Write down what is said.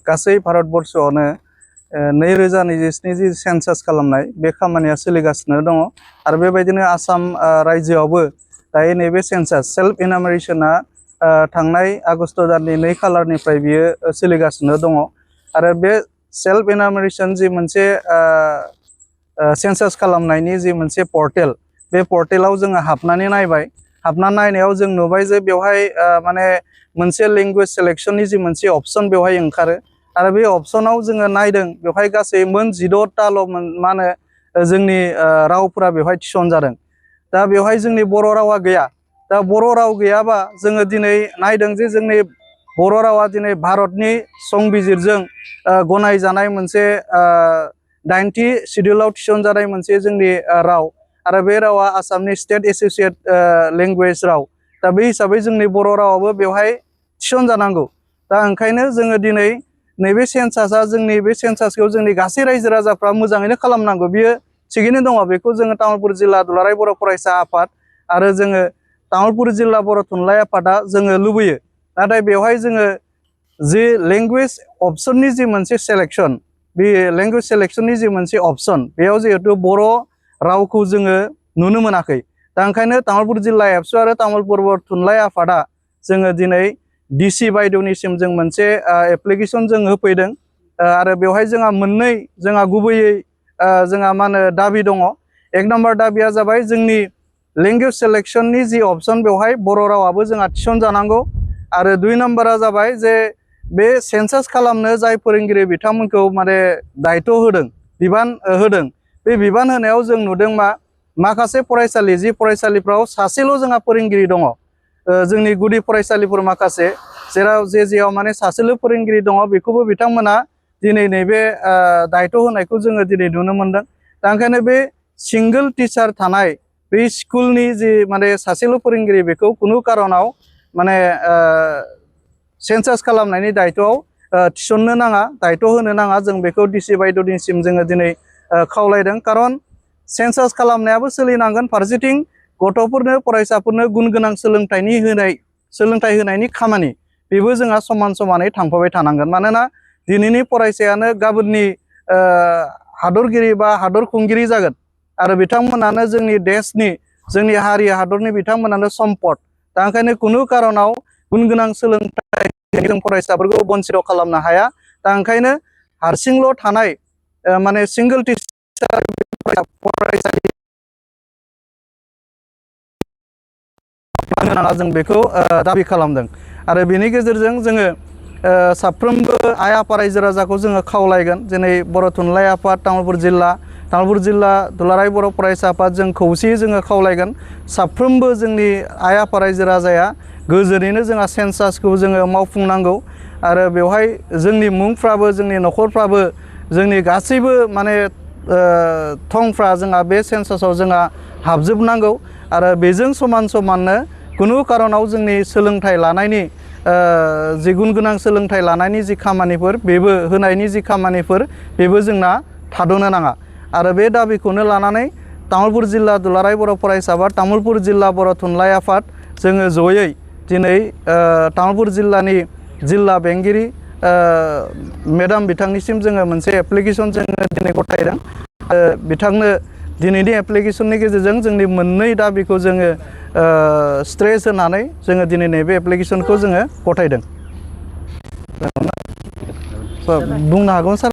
गासै भारतबर्षआवनो 2027 जि सेन्सास खालामनाय बे खामानिया सोलिगासिनो दङ आरो बेबायदिनो आसाम रायजोआवबो दायो नैबे सेन्सास सेल्फ इनामारेसना थांनाय आगस्ट दाननि 2 खालारनिफ्राय बियो सोलिगासिनो दङ आरो बे सेल्फ इनामारेसन जि मोनसे सेन्सास खालामनायनि जि मोनसे पर्टेल बे पर्टेलाव जोङो हाबनानै नायबाय हाबना नायनायाव जों नुबाय जे बेवहाय माने मोनसे लैंग्वेज सिलेक्शननि जि मोनसे अपशन बेवहाय ओंखारो आरो बे अपशनाव जोङो नायदों बेवहाय गासै मोन 16ताल' मा होनो जोंनि रावफोरा बेवहाय थिसनजादों दा बेवहाय जोंनि बर' रावा गैया दा बर' राव गैयाबा जोङो दिनै नायदों जे जोंनि बर' रावा दिनै भारतनि संबिजिरजों गनायजानाय मोनसे 9थि शिड्युलाव थिसनजानाय मोनसे जोंनि राव आरो बे रावा आसामनि स्टेट एसोसिएट लेंगुवेज राव दा बे हिसाबै जोंनि बर' रावाबो बेवहाय थिसनजानांगौ दा ओंखायनो जोङो दिनै नैबे सेन्सासआ जोंनि बे सेन्सासखौ जोंनि गासै रायजो राजाफ्रा मोजाङैनो खालामनांगौ बियो थिगैनो दङ बेखौ जोङो तामुलपुर जिल्ला दुलाराय बर' फरायसा आफाद आरो जोङो तामुलपुर जिल्ला बर' थुनलाइ आफादा जोङो लुबैयो नाथाय बेवहाय जोङो जि लेंगुवेज अपशननि जि मोनसे सेलेक्शन बे लेंगुवेज सेलेक्शननि जि मोनसे अपशन बेयाव जिहेतु बर' रावखौ जोङो नुनो मोनाखै दा ओंखायनो तामुलपुर जिल्ला एबसु आरो तामुलपुर बर' थुनलाइ आफादा जोङो दिनै डिसि बायद'निसिम जों मोनसे एप्लिकेशन जों होफैदों आरो बेवहाय जोंहा मोननै जोंहा गुबैयै जोंहा मा होनो दाबि दङ एक नम्बर दाबिया जाबाय जोंनि लेंगुवेज सेलेक्शननि जि अपशन बेवहाय बर' रावाबो जोंहा थिसनजानांगौ आरो 2 नम्बरा जाबाय जे बे सेन्सास खालामनो जाय फोरोंगिरि बिथांमोनखौ माने दायित्व होदों बिबान होदों बे बिबान होनायाव जों नुदों माखासे फरायसालि जि फरायसालिफ्राव सासेल' जोंहा फोरोंगिरि दङ जोंनि गुदि फरायसालिफोर माखासे जेराव जेआव माने सासेल' फोरोंगिरि दङ बेखौबो बिथांमोना दिनै नैबे दायित्व होनायखौ जोङो दिनै नुनो मोनदों दा ओंखायनो बे सिंगल टिचार थानाय बे स्कुलनि जि माने सासेल' फोरोंगिरि बेखौ खुनु कारनाव माने सेन्सास खालामनायनि दायित्वआव थिसननो नाङा दायित्व होनो नाङा जों बेखौ डिसि बायद'निसिम जोङो दिनै खावलायदों कारन सेन्सास खालामनायाबो सोलिनांगोन फारसेथिं गथ'फोरनो फरायसाफोरनो गुन गोनां सोलोंथाइ होनायनि खामानि बेबो जोंहा समान समानै थांफाबाय थानांगोन मानोना दिनैनि फरायसायानो गाबोननि हादरगिरि बा हादर खुंगिरि जागोन आरो बिथांमोनानो जोंनि देशनि जोंनि हारि हादरनि बिथांमोनानो सम्पद दा ओंखायनो खुनु कारनाव गुन गोनां सोलोंथाइ जों फरायसाफोरखौ बन्सित खालामनो हाया दा ओंखायनो हारसिंल' थानाय माने सिंगल टिचार फरायसालि जों बेखौ दाबि खालामदों आरो बेनि गेजेरजों जोङो साफ्रोमबो आइ आफा रायजो राजाखौ जोङो खावलायगोन दिनै बर' थुनलाइ आफाद तामुलपुर जिल्ला दुलाराय बर' फरायसा आफाद जों खौसेयै जोङो खावलायगोन साफ्रोमबो जोंनि आइ आफा रायजो राजाया गोजोनैनो जोंहा सेन्सासखौ जोङो मावफुंनांगौ आरो बेवहाय जोंनि मुंफ्राबो जोंनि न'खरफ्राबो जोंनि गासैबो माने थंफ्रा जोंहा बे सेन्सासाव जोंहा हाबजोबनांगौ आरो बेजों समान समाननो खुनु कारनाव जोंनि सोलोंथाइ लानायनि जि गुन गोनां सोलोंथाइ लानायनि जि खामानिफोर बेबो होनायनि जि खामानिफोर बेबो जोंना थाद'नो नाङा आरो बे दाबिखौनो लानानै तामुलपुर जिल्ला दुलाराय बर' फरायसा आफाद तामुलपुर जिल्ला बर' थुनलाइ आफाद जोङो जयै दिनै तामुलपुर जिल्लानि जिल्ला बेंगिरि मेडाम बिथांनिसिम जोङो मोनसे एप्लिकेशन जोङो दिनै गथायदों बिथांनो दिनैनि एप्लिकेशननि गेजेरजों जोंनि मोननै दाबिखौ जोङो स्ट्रेस होनानै जोङो दिनै नैबे एप्लिकेशनखौ जोङो गथायदों बुंनो हागौ सार